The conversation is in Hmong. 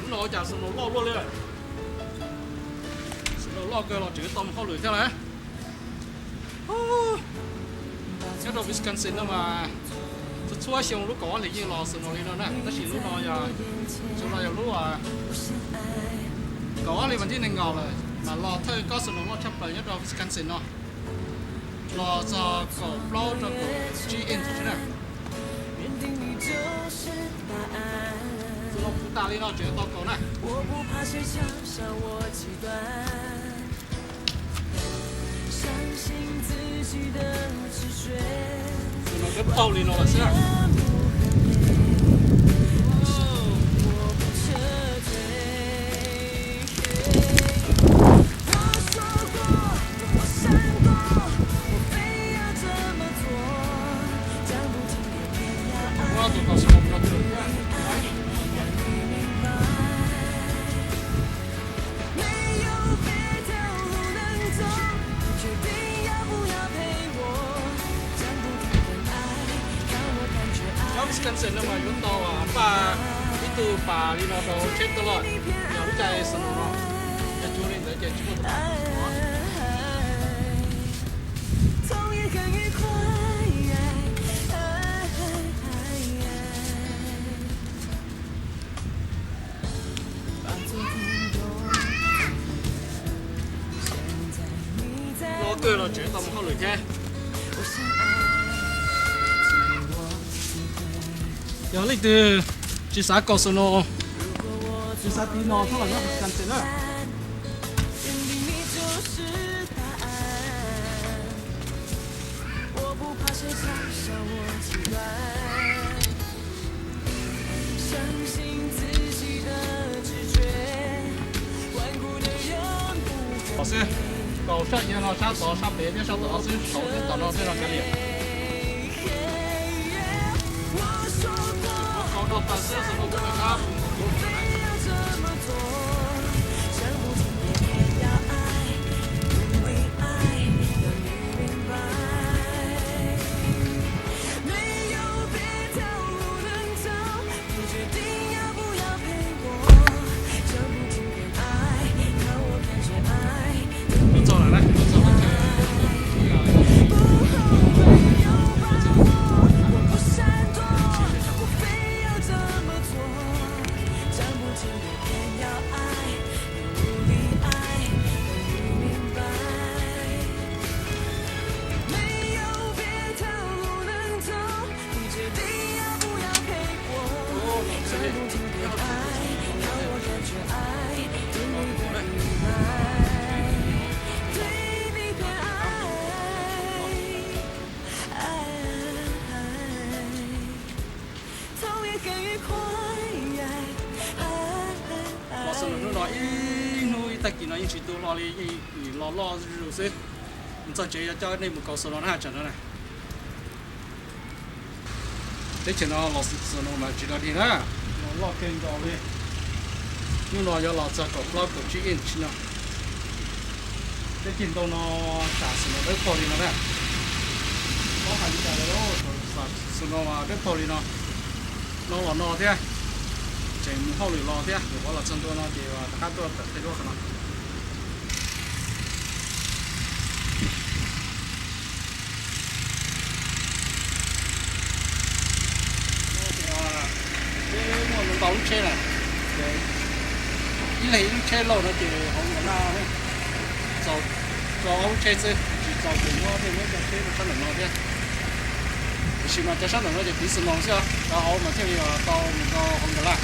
No cas snow loj luaj li. Snow loj kawg los tseem tau mus hauj lwm thiab lawm. Nyob rau Wisconsin no mas txhua txhua xyoo lub kaum ob hlis yeej los snow li no na, tab sis lub no yog, xyoo no yog lub kaum ob hlis vas thib nees nkaum lawm mas los thawj kob snow loj tshaj plaws nyob rau Wisconsin no. Los txog kaum plaub rau kaum tsib inch xwb na. Snow puv tas li no tseem tau kaus na. Snow dawb paug li no lawm xwb na. Nyob Wisconsin no mas yuav tau npaj ib tug pas li no rau tsheb tuaj loj, yog lub caij snow no, yog tsis li ntawd ces tsis muaj tus pas. Loj kawg los tseem tau mus hauj lwm thiab. Yog leej twg tsis xav kaus snow, tsis xav tiv no txhob los nyob Wisconsin na. Tom xwb, kaus sab iav no sab tod sab pem thiab sab tom no xwb, saud thiab tom no tej no kav liam. Kaus no tas xwb, snow kuj tau sab. Tuaj txog lawm na, tuaj txog lawm. Los snow hnub no ib hnub ib tag kis no yeej tsis tu hlo li, yeej los loj zuj zus xwb. Mus txog tsev yuav coj nej mus kaus snow na, tsam no na. Teb chaws no los snow mas tsis dog dig na, los loj kawg nkaus li. Hnub no yuav los txog kaum plaub kaum tsib inch no. Teb chaws ntau no tam snow dawb paug li no na. Paub hais li cas lawm, snow dawb paug li no. No los no thiab, tseem mus hauj lwm los thiab, nyuam qhuav los txog ntua no ces rov qab tuaj tawm tej duab qhov no. Peb muaj ntau lub tsheb na, ib leeg ib lub tsheb lauj no ces hauv nkawd na, txaus rau ob lub tsheb xwb, tsis txaus ces muab tej muab cov tsheb rau sab ntawm no thiab. Tiam sis mas cov sab ntawm no ces tiv xwm moos xwb, cov hauv mas thiaj li tau mus rau hauv nkawd laj.